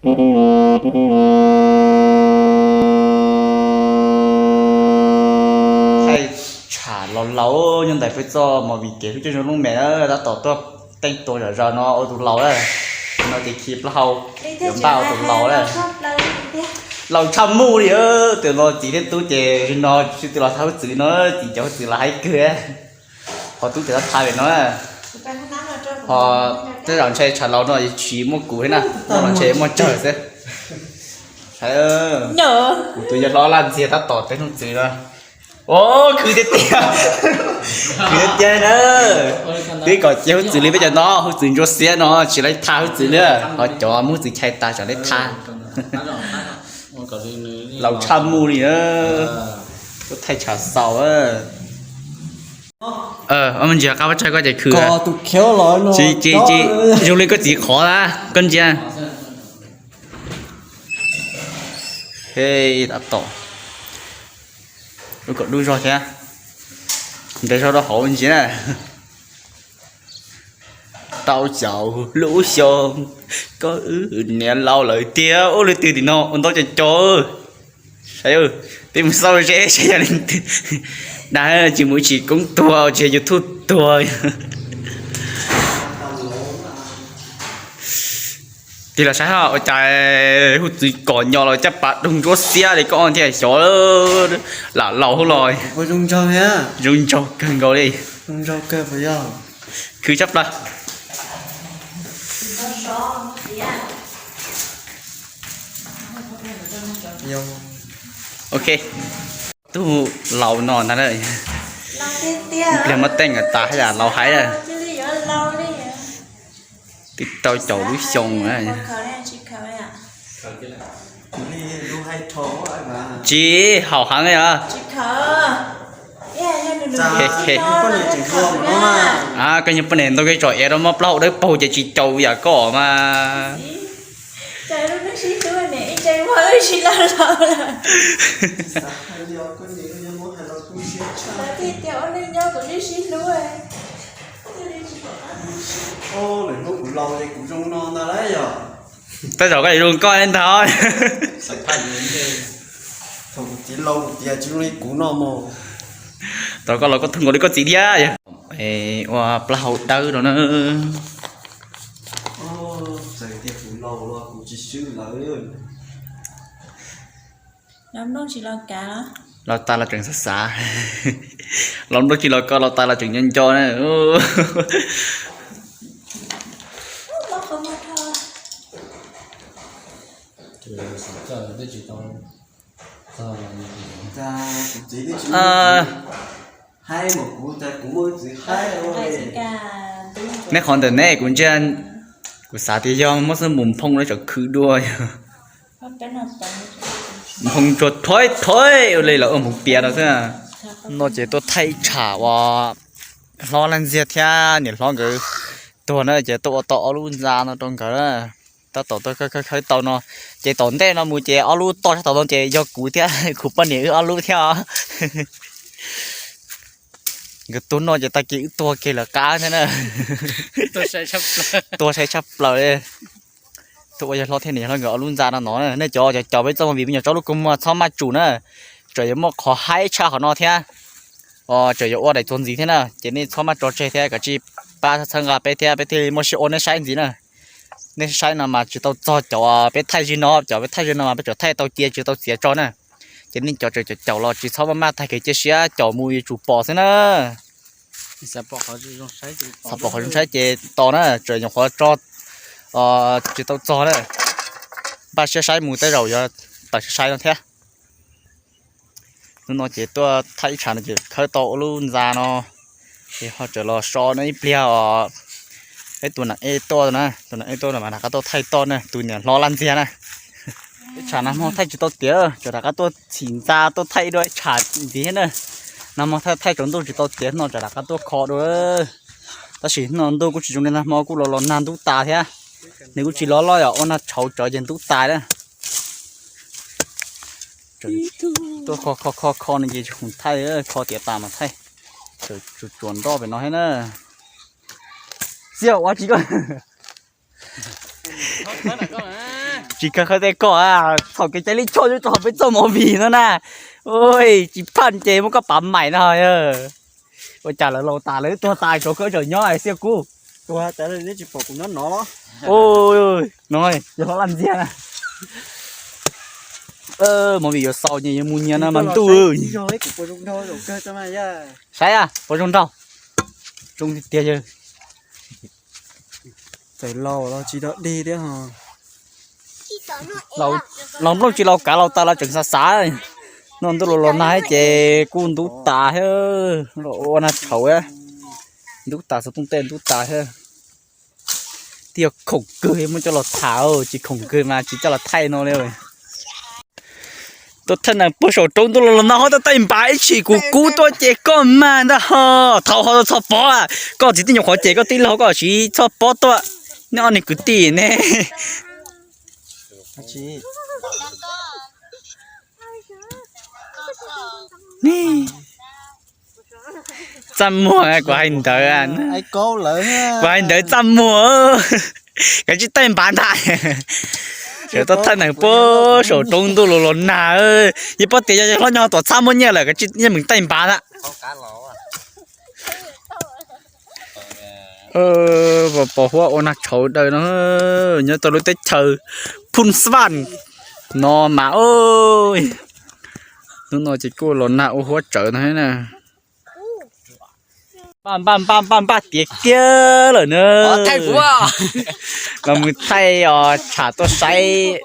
Thaij tsham laus laus nyob ntawm peb txoj movie kev hlub caij ntsog looj mem na, tab tom tuaj teej tua zom zaws no ua tus laus na. No ces khi plaub hau yuav npaj ua tus laus na. Laus tshaj muj li, tus no txiv thiab tub ces no sib tw los thab hub txwv no, txiv cov hub txwv los haib kawg. Ho tub ces tau thab pem no na. Ho tej zaum ntshe tsham laus no tsis muaj kuv thiab na, muaj los ntshe muaj tsawg xwb. Kuv tus yawg hlob Laj Ntxiag tab tom tev hub txwv no. Khwv tiag tiag, khwv tiag tiag na. Twb kom cia hub txwv li peb cov no, hub txwv ntsuab xiab no tsis laib thab hub txwv li, ho cov muab hub txwv chais tas tseem laib thab. Laus tshaj muj li na. Tuaj thaij tsham xaus. Ntsia qab pab tsaig koj ces khwv. Tsis, tsis, tsis, zoo li koj txiv qhov na, koj ntsia. He, tab tom. Lub kom dub zog thiab. Ntes zog rau hauv ntsia na. Tau caum lub xyoo, koj wb niam laus lawm tiag, ua lwm twg tim no ua ntau cov cov. Saib, peb mus xauj seb saib yog leej twg. Dag tsis mus tsis koob tuag tsis YouTube tuag. Tig los saib ua cas hub txwv kom nyo los caj pas doog ntsuab xiab li koj thiaj xyov lam laus hub los. Zoo nraug kawg nkaus li. Khwv tshaj plaws. Ok, tub laus no ntag, pliag muab teej tas haj yam laus hais na. Twb tau caum lub xyoo. Tsis haum heev li os. Koj niag poj niam ntau kej tsom ev rau mob plaub hau dawb paug ces tsis caum yam koj mas. Tej zaum koj zoo koj ntag. Thaum kuv txiv laus kuv tias tsis zoo li kuv no mus. Thaum koj laus koj thooj nkaus li koj txiv thiab. Ua plaub hau dawb no na. Txawm tias kuv laus los kuv tsis swb lawv. Los tas los tseem xav xav. Los nplooj tsis los ko los tas los tseem nco nco na. Neb qhov ntawm neb kuv ntsia, kuv xav tias yog muab xub npum nphoo lawv tseem khwv dua yog. Nphoo tsuag thuaib thuaib ua li lawv ua nphoo pias no xwb. No ces tuaj thaij ib tsham uas hlob Laj Ntxiag thiab niam hlob nkawd tuag na ces tuaj ua tau ob lub ntxa no rau nkawd na. Tab tom tuaj khawb khawb tau no ces tom ntej no mus ces ob lub toj sab tom no ces yog kuv thiab kuv poj niam wb ob lub thiab os. Nkawd tuag no ces tag kis wb tuag kiag lawv qab thiab na. Tuag sai tshaj plaws li. Tuaj ua yawg hlob thiab niam hlob nkawd ob lub ntxa no no, nej cov cov caum peb txoj movie me nyuam tso lub kua muag txhob maj tsum na. Tseem yuav muaj qhov haib tshaj qhov no thiab. Tseem yuav ua daim txuas ntxiv thiab na ces nej txhob maj tso tseg thiab kav tsij pab txhawb nqa peb thiab peb thiaj li muaj siab ua nej saib ntxiv na. Nej saib no mas tsis tau txog cov peb thaij zim no, cov peb thaij zim no mas peb tseem thaij tau cia tsis tau txiav tso na. Ces nej cov tseem caum caum los tsis txhob maj maj tag kev cia siab, caum mus yuav tsum pom xwb na. Txhob pom qhov zoo saib ces tos na, tseem nyuam qhuav tso tsis tau txog na. Npaj siab saib mus tej zaum yuav tawm siab saib no thiab. Hnub no ces tuaj thaij ib tshav no ces khawb tau ua lub ntxa no, ces ho tseem los so no ib pliag os. Peb tus nam ej tuaj na, tus nam ej tuaj no mas rov qab tuaj thaij toj na, tus niam hlob Laj Ntxiag na. Ib tshav nag hmo thaij tsis tau tiav, tseem rov qab tuaj txhim ntxa tuaj thaij ib dua ib tshav ntxiv thiab na. Nag hmo thaij thaij tsaus ntuj tsis tau tiav, no tseem rov qab tuaj kho dua. Tab sis hnub no ntuj kuj tsis zoo li nag hmo, kuj los los nag ntub tas thiab. Nws kuj tsis los loj yom, ua nag tshauv tsawv ces ntub tas na. Tuaj kho kho kho kho no ces tsis khoom thaij, kho tiav tas mas thaij. Tsuas tsuas nroj pem no thiab na. Xiab ua tsis koj. Tsis kawg qhawv tej koj, txhaum kev cai lij choj rau hauv peb txoj movie no na. Ua tsis phaj ces muab koj pav maim no. Ua cas lawv laus tas lawv tuag tas tsuas koj tseem nyob xwb kub. Tuag tas neb tsis pom kuv nyob no los? Yog hlob laj ntxiag na. Movie yuav xaus ces yuav mus nyias no mas ntuj. Saib, puas zoo nraug? Zoo tiag tiag yawg. Txawm laus los tsis dog dig thiab ho. Laus nplooj tsis laus kav laus tas los tseem xav xav. No ntuj los los nag ces kuj ntub tas thiab, los ua nag tshauv. Ntub tas xov tooj tej ntub tas thiab. Twb yog khoom kawg muab coj los tham, tsis khoom kawg mas tsis coj los thaij no li. Tuaj thaij nees puag saum roob ntuj los los nag ho tau taij npav ib chim kuv kub tuaj ces koj mag ntag ho. Thaum ho txhob pob, koj txiv tib nyuam qhuav ces koj tib laug koj siv txhob pob tuaj. Nej ob niag kwv tij ne. Txaj muag kuv hais ntawd, kuv hais ntawd txaj muag. Kav tsij taij npav ntag. Sawv tuaj thaij nees puag saum roob ntuj los los nag. Yog paub tias yog hlob nyob tom txhab muab nyiaj lawm kav tsij yeej meem taij npav ntag. Pos huab ua nag tshauv daws no, nyob tau lub teb chaws Phun Svan no mas. Hnub no ces kuj los nag ua huab tsawv no na. Npaj npaj npaj npaj npaj tiav kiag lawm na. Los mus thaij os, tsham tuaj saib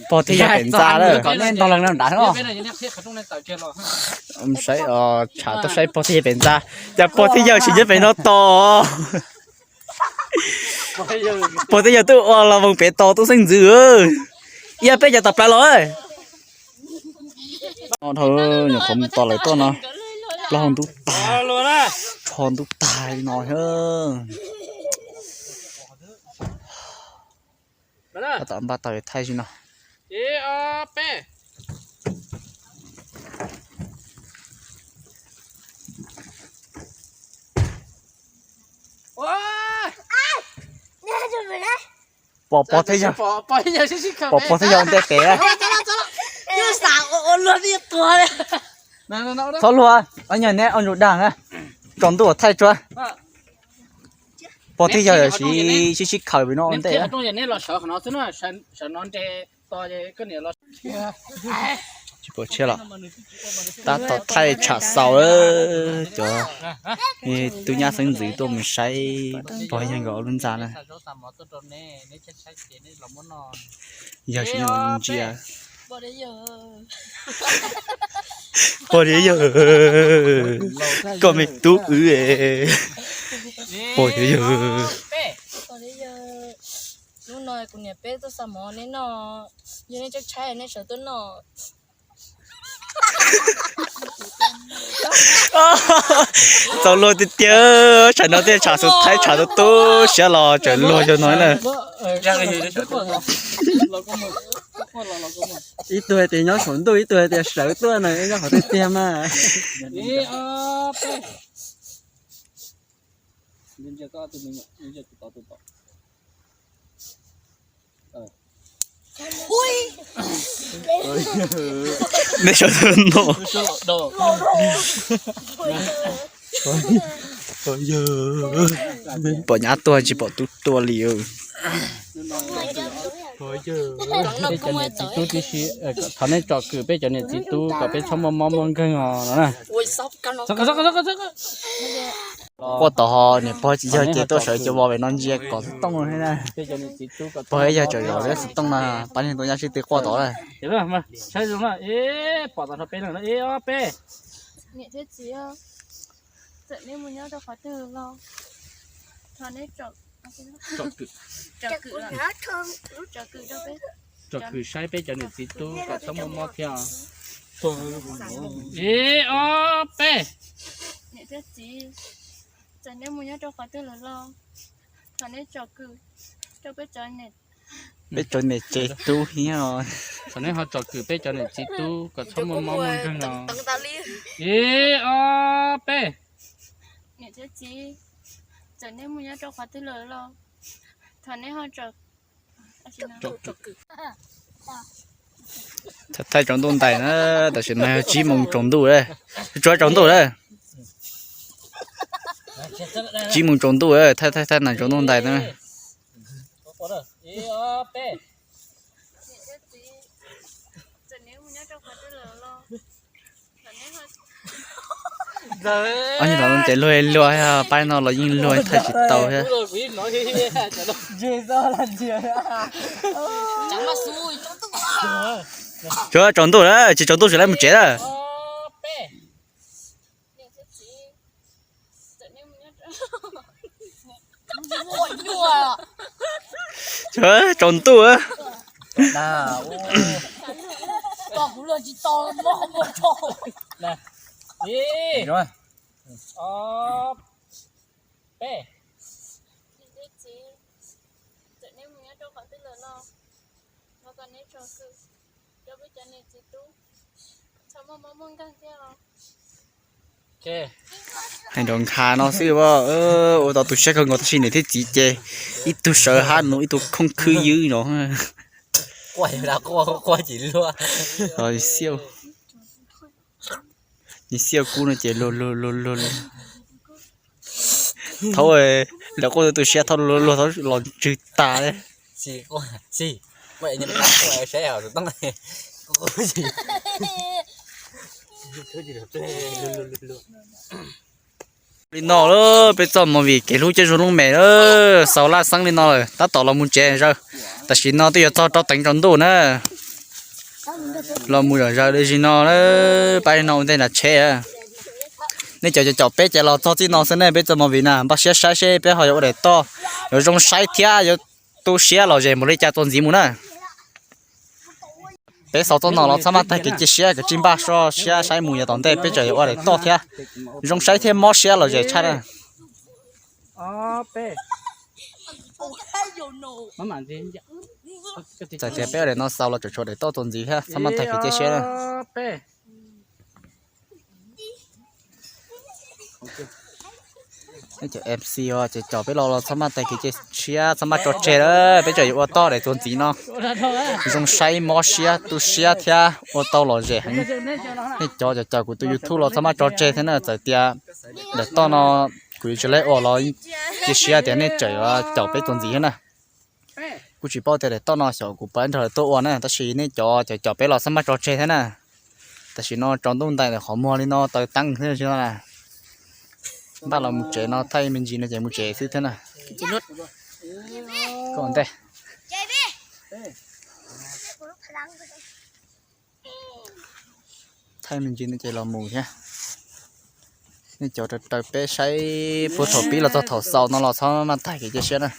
pog thiab yawg pem ntxa lawm. Saib os, tsham tuaj saib pog thiab yawg pem ntxa. Cas pog thiab yawg tsis nyob pem no tos? Pog thiab yawg twb ua los voos pem tos tub xeeb ntxwv. Ib peb cov tawm plaws los. No dhau nyuam qhuav mus tos lawv tuaj no, plaub hau ntub tag, tsho ntub tag li no thiab. Tab tom npaj tau thaij tsis no. Pom pog thiab yawg, pom pog thiab yawg ua ntej pem. Txhob luag, neb ob ntsug dag na, tsaus ntuj thaij tsuag. Pog thiab yawg sib sib khaws pem no ua ntej. Tsis pom tshiab los tab tom thaij tsham xaus, cov tub nyab xeeb ntxwv tuaj mus saib pog yawg nkawd ua lub ntxa na. Yawg tsis ntsia. Pog thiab yawg, koj me tub wb, pog thiab yawg. Hnub no kuv niam peb tuaj xa mov neb noj, yog nej tshaib tshaib nej sawv tuaj noj. Txaus luag tiag tiag, tsam no tej tsam xus thaib tsam tu tu siab los tseem luag yog no na. Ib tug hais tias nyob saum ntuj, ib tug hais tias sawv tuaj na, nyob qhov twg tiag mas. Nej sawv tuaj no. Pom nyab tuaj tsis pom tub tuaj li. Peb cov niam txiv tub tib si, thov nej tsom kwm peb cov niam txiv tub kom peb txhob muaj mob muaj nkeeg os no na. Quaj tod ho niam pog tsis yog ces tuaj sawv cov vos pem no ntsia kom xov tooj thiab na. Pog yog tseem zov xov tooj na, pab neeg tau nyab sib tw quaj tod na. Saib zoo na, pom tod no peb no, ib ob peb. Niam thiab txiv, txawm neb mus nyob rau qhov twg los, thov neb tsom, tsom kwm, tsom kwm, tsom kwm rau peb, tsom kwm saib peb cov niam txiv tub kom txhob muaj mob thiab. Ib ob peb. Niam thiab txiv, txawm neb mus nyob rau qhov twg lawm los, thov neb tsom kwm rau peb cov niam, peb cov niam txiv tub thiab. Thov neb ho tsom kwm peb cov niam txiv tub kom txhob muaj mob muaj nkeeg os. Ib ob peb. Niam thiab txiv, txawm neb mus nyob rau qhov twg lawm los, thov neb ho tsom, Thaij tsaus ntuj ntais na, tam sim no yog tsib moos tsaus ntuj, tsuav tsaus ntuj lawm. Tsib moos tsaus ntuj, thaij thaij thaij na tsaus ntuj ntais na. Ob niag los ces luag luag, pab no los yeej luag thaij tsis tau thiab. Tsaus ntuj lawm, tsis tsaus ntuj tsis lawv mus tsev lawm. Tsaus ntuj. Hais nrov nkhav no xwb, ua tau tu siab kawg nkaus tab sis niam thiab txiv ces ib tug sawv hab nus ib tug khooj khwb ywb no. Nws xiab kub no ces luag luag luag luag. Thaub, lawv quaj tu siab thaub luag luag thaub los ntswg tas li. Li no peb txoj movie kev hlub caij zoo lub me xaus laj xeeb li no lawm tab tom los mus tsev zawg. Tam sim no twb yuav txog rau teev tsaus ntuj na. Los mus zom zaws li zis no, pab no ua ntej nram tsheb. Nej cov caum peb ces los txog txij no xwb ne, peb txoj movie na npaj siab saib seb peb ho yuav ua daim toj yuav zoo saib thiab yuav tu siab los zem npaum li cas txuas ntxiv mus na. Peb xaus txoj no los txhob maj tag kev cia siab, kav tsij npaj soj siab saib mus, yav tom ntej peb tseem yuav ua daim toj thiab zoo saib thiab mob siab los zem tshaj na. Txawm tias peb ua daim no xaus los tseem tshuav daim toj txuas ntxiv thiab, txhob maj tag kev cia siab na. Nej cov M C os ces caum peb los los txhob maj tag kev cia siab, txhob maj tso tseg lawm, peb tseem yuav ua toj daim txuas ntxiv no zoo saib mob siab tu siab thiab ua tau los zem heev. Nej cov caum kuv tus YouTube los txhob maj tso tseg thiab na, txawm tias daim toj no kuv yuav tsis laib ua los cia siab tias nej tseem yuav caum peb txuas ntxiv thiab na. Kuj tsis paub tias daim toj no xyov kuv puas nrog lawv tuaj ua na, tab sis nej cov caum caum peb los txhob maj tso tseg thiab na. Tam sim no tsaus ntuj ntais ntawm qhov muag li no taws teeb thiab na. Npaj los mus tsev no, thaij me ntsis no ces mus tsev xwb thiab na. Koj ua ntej. Thaij me ntsis no ces los mus thiab. Nej cov raws raws peb saib puag thaum pib los txog thaum xaus no los txhob maj tag kev cia siab na.